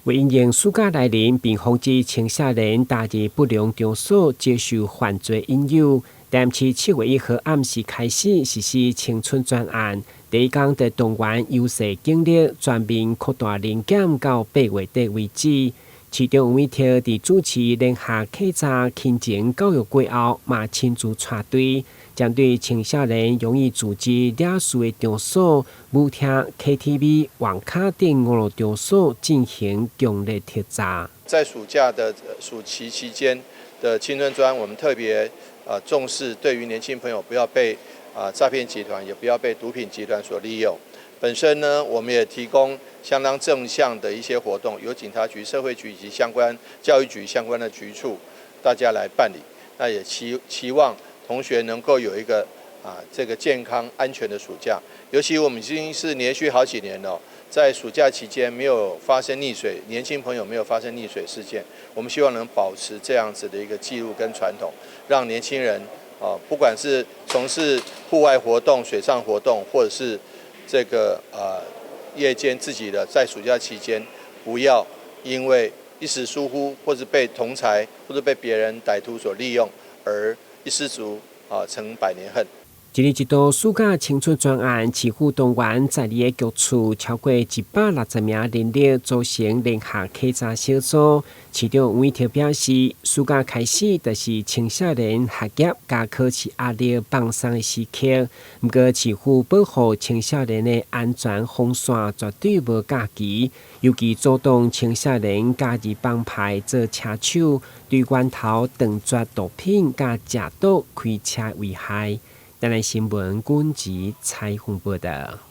為因應暑假來臨，並防止青少年踏入不良場所接受犯罪引誘，台南市7月1號暗時開始實施青春專案。第一工就動員優勢警力全面擴大臨檢到8月底為止。市長黃偉哲佇主持聯合稽查親情教育過後，嘛親自帶隊，針對青少年容易組織惹事的場所、舞廳、KTV、網咖等娛樂場所進行強力徹查。在暑假的暑期期間的青春專案，我們特別重視對於年輕朋友不要被詐騙集團，也不要被毒品集團所利用。本身呢，我們也提供相當正向的一些活動，由警察局、社會局以及相關教育局相關的局處，大家來辦理。那也期望同學能夠有一個這個健康安全的暑假。尤其我們已經是連續好幾年了，在暑假期間沒有發生溺水，年輕朋友沒有發生溺水事件。我們希望能保持這樣子的一個記錄跟傳統，讓年輕人不管是從事戶外活動、水上活動，或者是這個夜間自己的在暑假期間，不要因為一時疏忽，或者被同儕，或者被別人歹徒所利用，而一失足成百年恨。一年一度暑假青春專案，市府動員12個局處超過160名人力組成聯合稽查小組。市長黃偉哲表示，暑假開始就是青少年學業佮考試壓力放鬆的時刻。毋過市府保護青少年的安全防線絕對無假期，尤其阻擋青少年加入幫派做車手，對源頭斷絕毒品佮食毒開車危害。台南新聞軍籍採訪報道。